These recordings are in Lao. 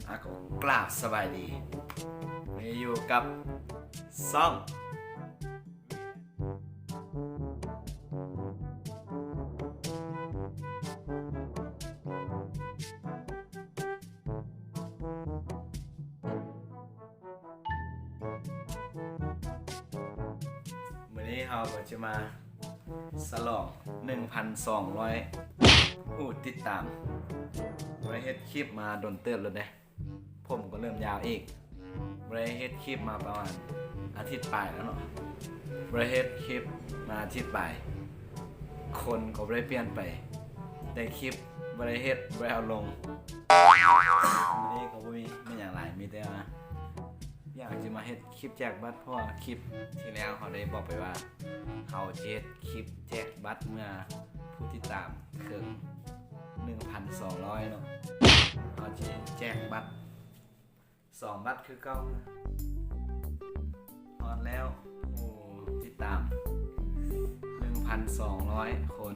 ອ່ະ ກໍກາບສະບາຍດີ ມື້ນີ້ຢູ່ກັບຊ່ອງ ມື້ນີ້ເຮົາກໍຈະມາສະຫຼອງໜຶ່ງພັນສອງຮ້ອຍຜູ້ຕິດຕາມ. ບໍ່ໄດ້ເຮັດຄລິບມາດົນເຕີບແລ້ວເດ້ ຜົມກໍເລີ່ມຍາວອີກ. ບໍ່ໄດ້ເຮັດຄລິບມາປະມານອາທິດປາຍແລ້ວເນາະ ບໍ່ໄດ້ເຮັດຄລິບມາອາທິດປາຍ ຄົນກໍບໍ່ໄດ້ປ່ຽນໄປ ແຕ່ຄລິບບໍ່ໄດ້ເຮັດ ບໍ່ໄດ້ເອົາລົງ. ມື້ນີ້ກໍບໍ່ມີ ມີຫຍັງຫຼາຍ ມີແຕ່ວ່າ ຢາກຈະມາເຮັດຄລິບແຈກບັດ ເພາະວ່າຄລິບທີ່ແລ້ວເຮົາໄດ້ບອກໄປວ່າ ເຮົາຈະເຮັດຄລິບແຈກບັດເມື່ອຜູ້ຕິດຕາມເຖິງໜຶ່ງພັນສອງຮ້ອຍເນາະ ເຮົາຈະແຈກບັດສອງບັດຄືເກົ່າ. ຮອດແລ້ວ ຜູ້ຕິດຕາມໜຶ່ງພັນສອງຮ້ອຍຄົນ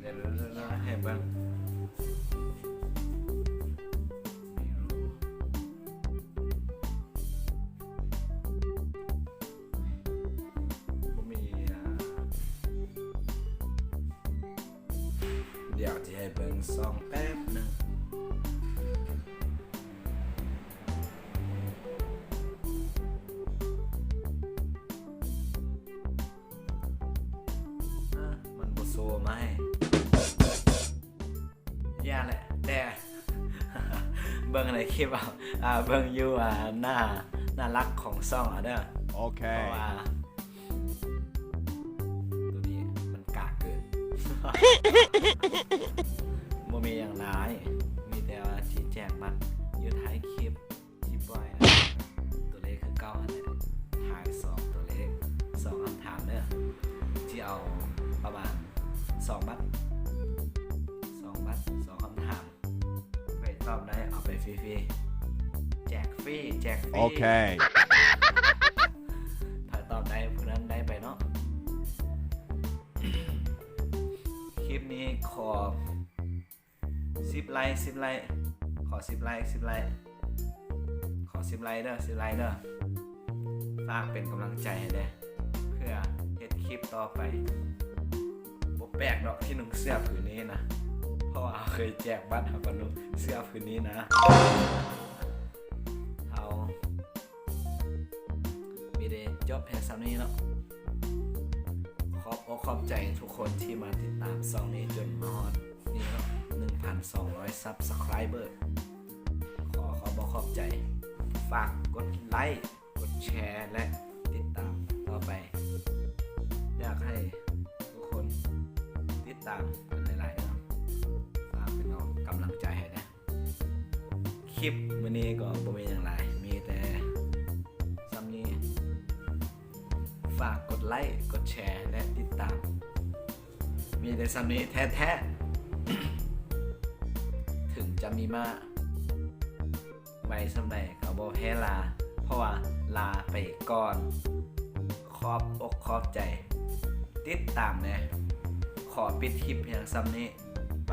ດຽວ ດຽວ ດຽວ ດຽວໃຫ້ເບິ່ງ ບໍ່ມີ ດຽວຊິໃຫ້ເບິ່ງຊ່ອງແປັບໜຶ່ງ. ອາ ມັນບໍ່ໂຊມາໃຫ້ ຢ່າແຫຼະ ແຕ່ເບິ່ງໃນຄລິບເອົາ ອາ ເບິ່ງຢູ່ ອາ ໜ້າ ໜ້າຫຼັກຂອງຊ່ອງເອົາເດີ. ໂອເຄ ເພາະວ່າ ໂຕນີ້ມັນກາກເກີນ ບໍ່ມີຫຍັງຫຼາຍ ມີແຕ່ວ່າຊິແຈກບັດຢູ່ທ້າຍຄລິບ ຊິປ່ອຍ ອາ ໂຕເລກຄືເກົ່າຫັ້ນແຫຼະ ທ້າຍສອງໂຕເລກ ສອງຄຳຖາມເດີ. ຊິເອົາປະມານສອງບັດ ສອງບັດ ສອງຄຳຖາມ. ໃຜຕອບໄດ້ເອົາໄປຟຣີໆ ແຈກຟຣີ ແຈກຟຣີ ໂອເຄ ໃຜຕອບໄດ້ຜູ້ນັ້ນໄດ້ໄປເນາະ. ຄລິບນີ້ຂໍສິບໄລ້ ສິບໄລ້ ຂໍສິບໄລ້ ສິບໄລ້ ຂໍສິບໄລ້ເດີ ສິບໄລ້ເດີ. ຝາກເປັນກຳລັງໃຈໃຫ້ແດ່ ເພື່ອເຮັດຄລິບຕໍ່ໄປ. ບໍ່ແປກດອກທີ່ນຸ່ງເສື້ອຜືນນີ້ນະ ເພາະວ່າເຮົາເຄີຍແຈກບັດ ເຮົາກໍນຸ່ງເສື້ອຜືນນີ້ນະ. ເຮົາມີແຕ່ຈົບພຽງສ່ຳນີ້ເນາະ. ຂອບອົກຂອບໃຈທຸກຄົນທີ່ມາຕິດຕາມຊ່ອງນີ້ຈົນມາຮອດນີ້ເນາະ ໜຶ່ງພັນສອງຮ້ອຍຊັບສະຄຣາຍເບີ. ຂໍຂອບອົກຂອບໃຈ. ຝາກກົດໄລ້ ກົດແຊ ແລະ ຕິດຕາມຕໍ່ໄປ. ຢາກໃຫ້ທຸກຄົນຕິດຕາມກັນຫຼາຍໆເດີ. ຝາກເປັນກຳລັງໃຈໃຫ້ແດ່. ຄລິບມື້ນີ້ກໍບໍ່ມີຫຍັງຫຼາຍ ມີແຕ່ສ່ຳນີ້. ຝາກກົດໄລ້ ກົດແຊ ແລະ ຕິດຕາມ. ມີແຕ່ສ່ຳນີ້ແທ້ໆ. ເຖິງຈະມີມາໄວສ່ຳໃດກໍບໍ່ແພ້ລາ ເພາະວ່າລາໄປກ່ອນ. ຂອບອົກຂອບໃຈ. ຕິດຕາມແດ່. ຂໍປິດຄລິບພຽງສ່ຳນີ້. ໄປ.